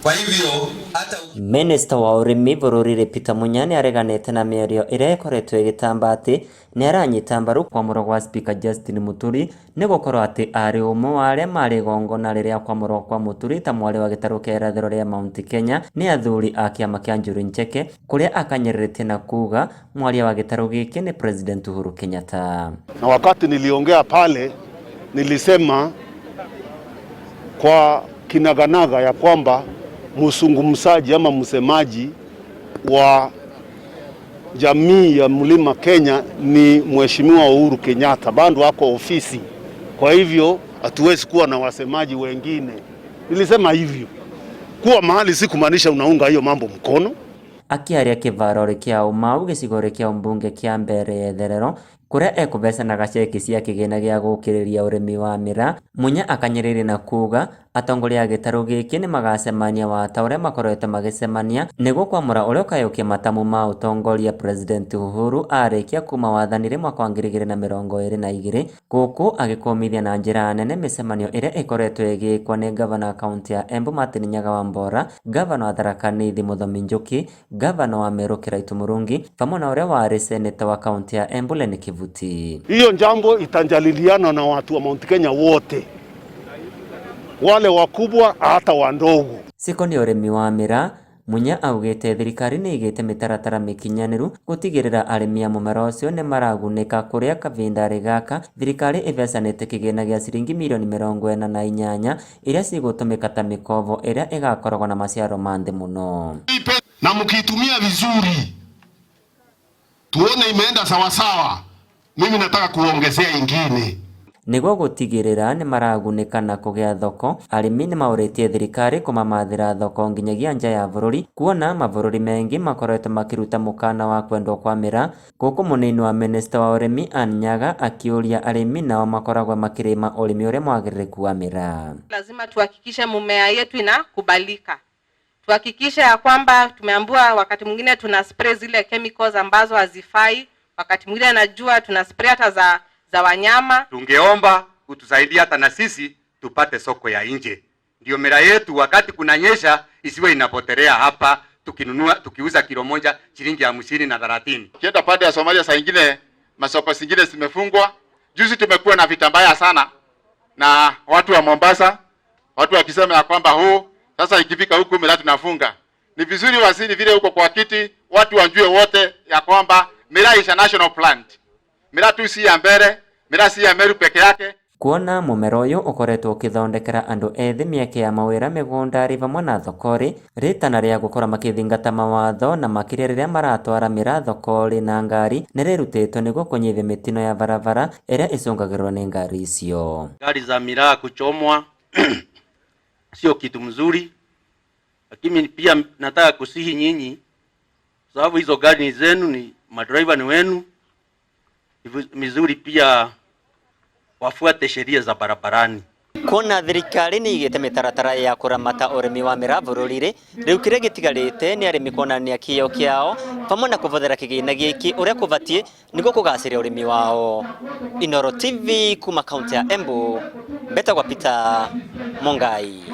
Kwa hivyo hata Minista wa ũrĩmi bũrũri-rĩ Peter Munya nĩareganĩte na mĩario ĩrĩa ĩkoretwo ĩgĩtamba atĩ nĩaranyita mbaru kwamũrwo gwa Spika Justin Muturi nĩ gũkorwo atĩ arĩ ũmwe wa arĩa marĩ igongona rĩrĩa kwamũrwo kwa Muturi ta mwarĩ wa gĩtarũ kĩa irathĩro rĩa Mount Kenya nĩ athuri a kĩama kĩa Njuri Ncheke kũrĩa akanyĩrĩrĩtie na kuga mwaria wa gĩtarũ gĩkĩ nĩ President Uhuru Kenyatta. Na wakati niliongea pale nilisema kwa kinaganaga ya kwamba mzungumzaji ama msemaji wa jamii ya Mlima Kenya ni Mheshimiwa Uhuru Kenyatta, bado ako ofisi. Kwa hivyo hatuwezi kuwa na wasemaji wengine. Nilisema hivyo kuwa mahali si kumaanisha unaunga hiyo mambo mkono. Akĩaria kĩvaro kĩa Umau gĩcigo kĩa ũmbunge kĩa Mbeere ya itherero kũrĩa ekũvecanaga ceki cia kĩgĩna gĩa gũkĩrĩria ũrĩmi wa mĩraa Munya akanyĩrĩire na kuga atongoria a gĩtarũ gĩkĩ nĩmagacemania wata ũrĩa makoretwo magĩcemania nĩguo kwamũra ũrĩa ũkayũkia matamu ma ũtongoria President Uhuru arĩkia kuma wathani-rĩ mwaka wa 2022 gũkũ agĩkũmithia na njĩra nene mĩcemanio ĩrĩa ĩkoretwo ĩgĩkwo nĩ ngavana wa kaũntĩ ya Embu Martin Nyaga wa Mbora, ngavana wa Tharaka Nithi Muthomi Njuki, ngavana wa Meru Kiraitu Murungi vamwe na ũrĩa warĩ seneta wa kaũntĩ ya Embu Lenny Kivuti. Hiyo jambo itajadiliana na watu wa Mount Kenya wote, wale wakubwa hata wandogo. Cikoniĩ ũrĩmi wa mĩraa Munya augĩte thirikari nĩ ĩigĩte mĩtaratara mĩkinyanĩru gũtigĩrĩra arĩmi a mũmera ũcio nĩmaragunĩka kũrĩa kavindarĩ gaka thirikari ĩvecanĩte kĩgĩna gĩa ciringi mirioni 48 iria cigũtũmĩka ta mĩkovo ĩrĩa ĩgakoragwo na maciaro ma thĩ mũno. Na mkiitumia vizuri tuone imeenda sawasawa, mimi nataka kuongezea ingine. Nĩguo gũtigĩrĩra nĩmaragunĩka na kũgĩa thoko arĩmi nĩmaũrĩtie thirikari kũmamathĩra thoko nginyagia nja ya bũrũri kuona mabũrũri mengi makoretwo makĩruta mũkana wa kwendwo kwa mĩraa gũkũ mũnini wa minista wa ũrĩmi Ann Nyaga akĩũria arĩmi nao makoragwo makĩrĩma ũrĩmi ũrĩa mwagĩrĩrĩku wa mĩraa. Lazima tuhakikishe mumea yetu inakubalika, tuhakikishe ya kwamba tumeambiwa wakati mwingine tuna spray zile chemicals ambazo hazifai, wakati mwingine najua tuna spray hata za wanyama. Tungeomba utusaidie hata na sisi tupate soko ya nje, ndio mira yetu wakati kunanyesha isiwe inapotelea hapa, tukinunua tukiuza kilo moja shilingi 50 na 30. Ukienda pande ya Somalia saa ingine masoko zingine zimefungwa. Juzi tumekuwa na vita mbaya sana na watu wa Mombasa, watu wakisema ya kwamba huu sasa ikifika huku miraa tunafunga. Ni vizuri waziri vile huko kwa kiti watu wajue wote ya kwamba miraa is a national plant. Miraa tu si ya Mbeere, miraa si ya Meru peke yake. Kuona mũmera ũyũ ũkoretwo ũkĩthondekera andũ ethĩ mĩeke ya mawĩra mĩgũnda-rĩ vamwe na thoko-rĩ rĩtana rĩa gũkorwo makĩthingata mawatho na makĩria rĩrĩa maratwara mĩraa thoko-rĩ na ngari nĩrĩrutĩtwo nĩguo kũnyihia mĩtino ya barabara ĩrĩa ĩcũngagĩrĩrwo nĩ ngari icio. Gari za miraa kuchomwa sio kitu mzuri, lakini pia nataka kusihi nyinyi, sababu hizo gari ni zenu, ni madriver ni wenu, mizuri pia wafuate sheria za barabarani. Kuona thirikari nĩ ĩigĩte mĩtaratara ya kũramata ũrĩmi wa mĩraa bũrũri-rĩ, rĩu kĩrĩa gĩtigarĩte nĩ arĩmi kuonania kĩo kĩao vamwe na kũhũthĩra kĩgĩna gĩkĩ ũrĩa kũbatiĩ nĩguo kũgacĩria ũrĩmi wao. Inooro TV kuma kaunti ya Embu, mbetagwo Peter Mungai.